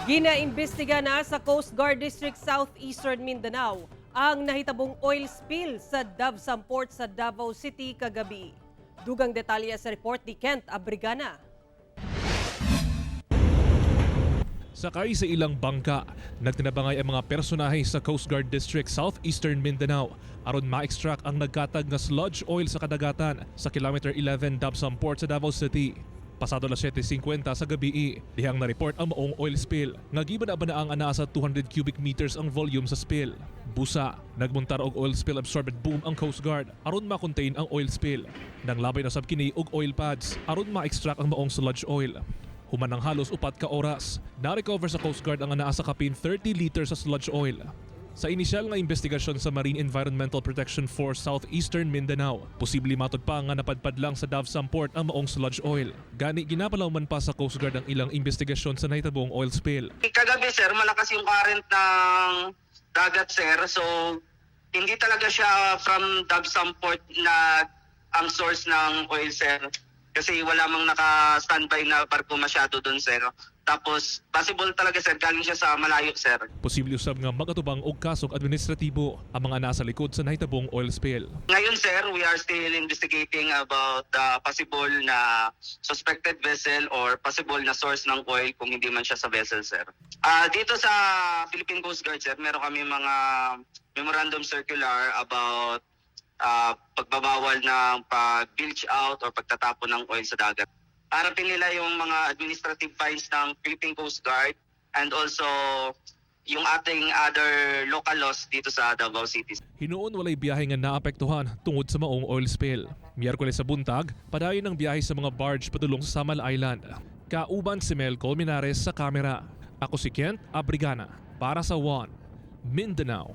Ginaimbestiga na sa Coast Guard District Southeastern Mindanao ang nahitabong oil spill sa Davsam Port sa Davao City kagabi. Dugang detalye sa report ni Kent Abrigana. Sakay sa ilang bangka, nagtinabangay ang mga personahe sa Coast Guard District Southeastern Mindanao aron ma-extract ang nagkatag nga sludge oil sa kadagatan sa kilometer 11 Dabsam Port sa Davao City. Pasado alas 7:50 sa gabi, dihang na-report ang maong oil spill. Nga giba na ba na ang anaa sa 200 cubic meters ang volume sa spill. Busa, nagmuntar og oil spill absorbent boom ang Coast Guard aron ma-contain ang oil spill. Nang labay na sab kini og oil pads aron ma-extract ang maong sludge oil. Human ng halos 4 ka oras, na-recover sa Coast Guard ang anaa sa kapin 30 liters sa sludge oil. Sa inisyal nga investigasyon sa Marine Environmental Protection Force Southeastern Mindanao, posible matod pa nga napadpad lang sa Davsam Port ang maong sludge oil. Gani ginapalawman pa sa Coast Guard ang ilang investigasyon sa nahitabong oil spill. Kagabi, sir, malakas yung current ng dagat, sir. So hindi talaga siya from Dabsam Port na ang source ng oil, sir. Kasi wala mang naka-standby na barko masyado doon, sir. Tapos possible talaga, sir, galing siya sa malayo, sir. Posible usab nga magatubang og kasong administratibo ang mga nasa likod sa nahitabong oil spill. Ngayon, sir, we are still investigating about the possible na suspected vessel or possible na source ng oil kung hindi man siya sa vessel, sir. Dito sa Philippine Coast Guard, sir, meron kami mga memorandum circular about pagbabawal ng pag-bilge out or pagtatapon ng oil sa dagat. Harapin nila yung mga administrative fines ng Philippine Coast Guard and also yung ating other local laws dito sa Davao City. Hinuon walay biyahe nga naapektuhan tungod sa maong oil spill. Miyerkules sa buntag, padayon ang biyahe sa mga barge padulong sa Samal Island. Kauban si Mel Colmenares sa kamera. Ako si Kent Abrigana para sa One Mindanao.